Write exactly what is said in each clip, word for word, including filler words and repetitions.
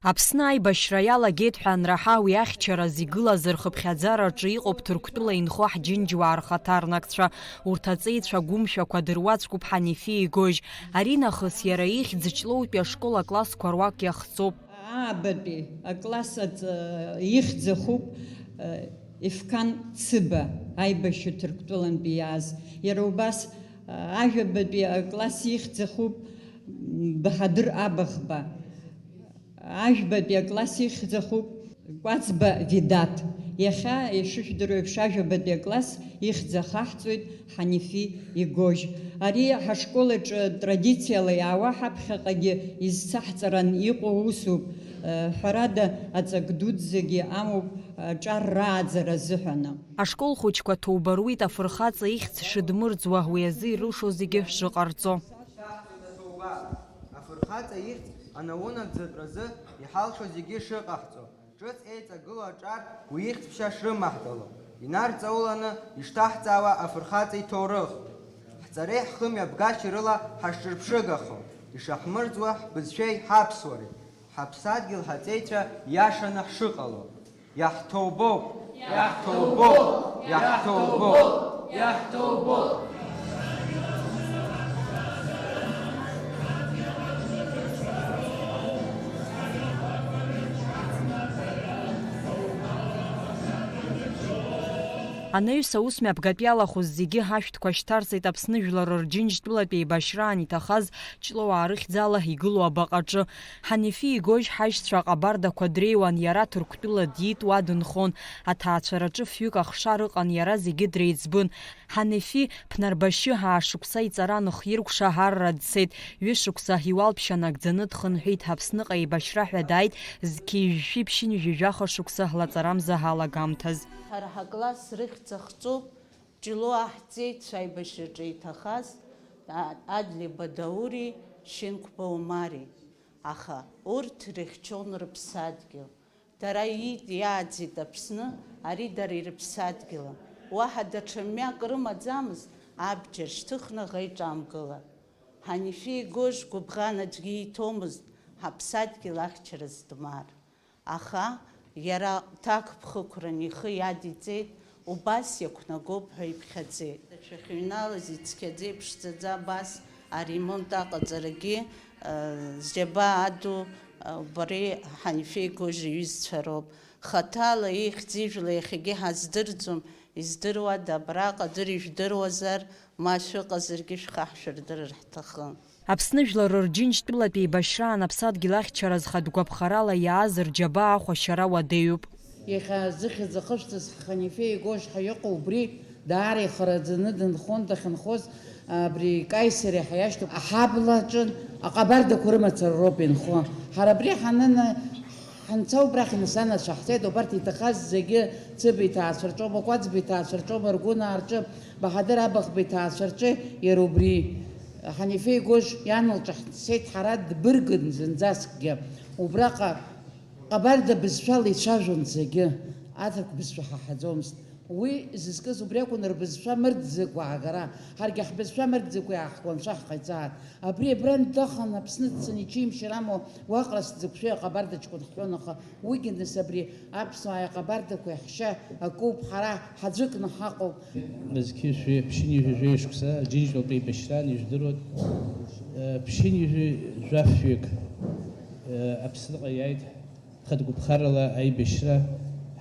Аԥсны аибашьра иалагеит ҳәа анраҳа, уи ахьчараз игылаз рхыԥхьаӡараҿы иҟоуп Ҭырқәтәыла инхо ҳџьынџьуаа рхаҭарнакцәа. Урҭ аҵеицәа гәымшәақәа дыруаӡәкуп Ҳанифи Игожь. Аринахыс иара ихьӡ Ҷлоутәи ашкол аклассқәа руак иахҵоуп. Аабатәи акласс аҵ-, ихьӡ ахуп, э, Ефқан Цыба, аибашьҩы Ҭырқәтәылантәи иааз. Иара убас, э, ажәабатәи акласс ихьӡ ахуп, м, Баҳадыр Абыӷба. Ажәбатәи акласс ихьӡ ахуп Кәаӡба Ведаҭ. Иахьа, ишышәдыруа еиԥш, ажәабатәи акласс ихьӡ ахаҳҵоит Ҳанифи Игожь. Ари ҳашкол аҿы традициала иаауа, ҳаԥхьаҟагьы изцаҳҵаран иҟоу усуп. Ҳәарада, аҵак дуӡӡагьы амоуп аҿар рааӡара азыҳәаны. Ашкол хәыҷқәа ҭоуба руит афырхаҵа ихьӡ шыдмырӡуа, уи азы ирылшо зегьы шыҟарҵо. Афырхаҵа ихьӡ анаунагӡатәразы иҳалшо зегьы шыҟаҳҵо, ҿыц еиҵагылоу аҿар уи ихьӡ-ԥшьа шрымаҳдало, инарҵауланы ишҭаҳҵаауа афырхаҵа иҭоурых, ҳҵареи ҳхы мҩаԥгашьеи рыла ҳашрыԥшыгахо, ишаҳмырӡуа ҳбызшәеи ҳаԥсуареи, ҳаԥсадгьыл ҳаҵеицәа иашаны ҳшыҟало. Иаҳҭоубоуп! Иаҳҭоубоуп! Иаҳҭоубоуп! Иаҳҭоубоуп! Анаҩс аус мҩаԥгатә иалахәыз зегьы ҳашәҭқәа шьҭарҵеит Аԥсны Жәлар Рџьынџьтәылатә еибашьраан иҭахаз Ҷлоуаа рыхьӡала игылоу абаҟаҿы. Ҳанифи Игожь ҳажьцәа аҟабардақәа дреиуан, иара Ҭырқәтәыла диит, уа дынхон. Аҭаацәараҿы фҩык ахшара ыҟан, иара зегьы дреиҵбын. Ҳанифи Ԥнарбашьы ҳаа шықәса иҵара ныхиркәша арра дцеит. Ҩышықәса иуалԥшьа нагӡаны дхынҳәит, Аԥсныҟа еибашьра ҳәа дааит, зқьи жәшәи ԥшьынҩажәи жәаха шықәса лаҵарамза алагамҭаз. Ҳара ҳакласс рыхьӡ ахҵоуп Ҷлоу аҳҵеицәа аибашьраҿы иҭахаз, а, Адли Бадаури, Шьынқәба Омари. Аха урҭ ирыхьчон рыԥсадгьыл. Дара иит-, иааӡеит Аԥсны, ари дара ирыԥсадгьылын. Уаҳа даҽа мҩак рымаӡамызт, абџьар шьҭыхны аӷа иҿамгылар. Ҳанифи Игожь гәыбӷан аӡәгьы ииҭомызт, ҳаԥсадгьыл ахьчараз дмаар. Аха иара ҭакԥхықәран ихы иадиҵеит, убас иақәнагоуп ҳәа иԥхьаӡеит. Шәахьыҩналаз ицқьаӡа иԥшӡаӡа абас аремонт аҟаҵарагьы, э, зџьабаа аду, э, убареи Ҳанифеи Гожь иҩызцәа роуп. Хаҭала ихьӡ-ижәла иахьагьы ҳаздырӡом, издыруада, абраҟа дыр ижәдыруазар, ма шәыҟазаргьы шәхы ҳшәырдырыр ҳҭахын. Аԥсны Жәлар Рџьынџьтәылатә еибашьраан аԥсадгьыл ахьчараз хатә гәаԥхарала иааз рџьабаа ахә ашьара уадаҩуп. Иахьа зыхьӡ ахышәҭыз Ҳанифеи Гожь ҳәа иҟоу убри даара ихараӡаны дынхон, дахьынхоз абри Каисари ҳәа иашьҭоуп. Аҳабла аҿы аҟабардақәа рымацара роуп инхо. Ҳара абри ҳанына, ҳанца убрахь нас анацәа ҳцеит, убарҭ иҭахаз зегьы Цыба иҭаацәа рҿоума, Кәаӡба иҭаацәа рҿоума, Аргәынаа рҿы, Баҳадыр Абыӷба иҭаацәа рҿы иара убри. Ҳанифеи Гожь иан лҿы ҳцеит ҳара, дбыргын зынӡаскгьы. Убраҟа ҟабарда бызшәала ицәажәон зегьы, аҭырқә бызшәа ҳаҳаӡомызт. Уи зызкыз убри акәын, рбызшәа мырӡыкәа аагара. Ҳаргьы ҳбызшәа мырӡыкәа иаахҟәаншәа ҳҟаиҵааит. Абри абрантә даханы Аԥсны дцаны ичимшьар амуа, уаҟа сӡықәшәеи аҟабарда ҷкәын ҳҳәон, аха уигьы нас абри аԥсуааи аҟабардақәеи ҳшьа акоуп, ҳара ҳаӡәыкны ҳаҟоуп. Зқьи жәшәи ԥшьынҩажәи жәаҩа шықәса Џьынџьтәылатә еибашьраан ижәдыруеит, э, ԥшьынҩажәи жәафҩык, э, Аԥсныҟа иааит. Хатә гәыԥхарала аибашьра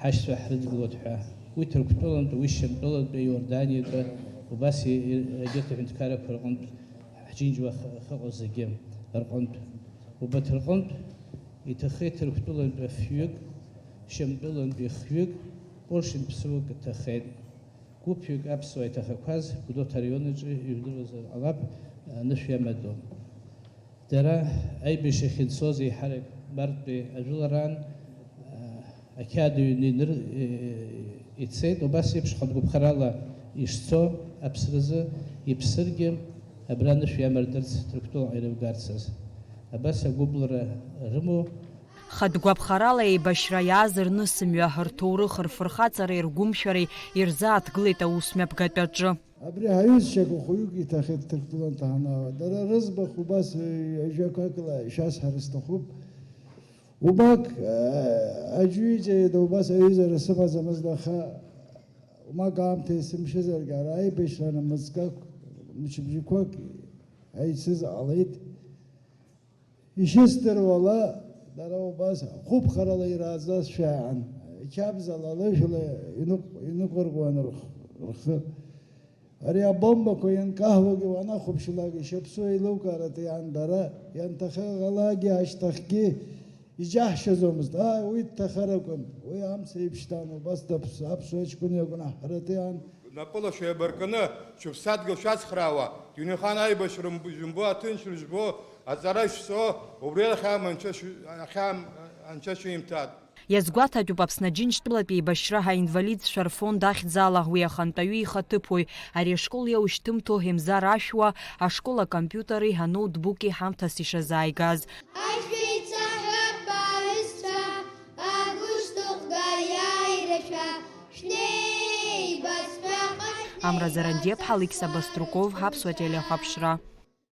ҳашьцәа ҳрыдгылоит ҳәа. Уи Ҭырқәтәылантәи, уи Шьамтәылантәи, Иорданиатәи, убас и-, и-, егьырҭ аҳәынҭқаррақәа рҟынтә, ҳџьынџьуа х-, ахьыҟоу зегьы рҟынтә. Убарҭ рҟынтә иҭахеит Ҭырқәтәылантәи фҩык, Шьамтәылантәи хҩык, Поршень ԥсыуак иҭахеит. Гәыԥҩык аԥсуаа иҭахақәаз Гәдоуҭа араион аҿы ижәдыруазар ҟалап, анышә иамадоу. Дара аибашьра ахьынцоз еиҳарак Бартәи ажәылараан, а, ақьаад ҩны иныр-, е-, ицеит, убас еиԥш хатә гәаԥхарала ишцо аԥсразы, иԥсыргьы абра анышә иамардырц, Ҭырқәтәылаҟа ирывгарц азы. Абас агәыблра рымоу. Хатә гәаԥхарала еибашьра иааз рнысымҩа, рҭоурых, рфырхаҵареи ргәымшәареи ирзааҭгылеит аус мҩаԥгатәаҿы. Абри ҳаҩызцәа хәҩык иҭахеит Ҭырқәтәылантә ҳанаауа. Дара рыӡбахә убас, ҩажәақәакла ишәасҳәар сҭахуп. Убак, аџьҩыџьа ида убас аҩызара сымаӡамызт, аха умак аамҭа исымшьызаргьы, ара аибашьра анамыӡгақә, мчыбжьқәак аицыз ҟалеит. Ишысдыруала, дара убас хәыԥхарала ирааӡазшәа иаан, қьабзала лыжәла иныҟ-, иныҟәыргуан рх-, рхы. Ари абомбақәа ианкаҳуагьы уанахәаԥшлак, ишьаԥсуа еилукаарата иаан дара, ианҭахалакгьы ашьҭахьгьы иџьаҳшьаӡомызт. Ааи, уи дҭахаракәын, уи амца еиԥшьҭан, убас даԥс-, аԥсуа ҷкәын иакәын аҳәарада иаан. Напылашәа иабаркны, шәыԥсадгьыл шәацхраауа, дунеихаан аибашьра мб-, жәымбо, аҭынчра жәбо, аҵара шәҵо, убри ахьаам анцәа шәы-, ахьаам анцәа шәимҭааит. Иазгәаҭатәуп Аԥсны Аџьынџьтәылатә еибашьра ҳаинвалидцәа рфонд ахьӡала уи ахантәаҩы ихаҭыԥуаҩ, ари ашкол иаушьҭымҭоу Ҳемзар Ашәуа, ашкол акомпиутери аноутбуки ҳамҭас ишазааигаз. Ашәеицаҳәап, аҳәысцәа, агәышьҭыхга иааирашәа, шәнеибаҵәҟьа ҟаҳ-. Амра Зарандиаԥҳа, Алықьса Баструков, Аԥсуа телехәаԥшра.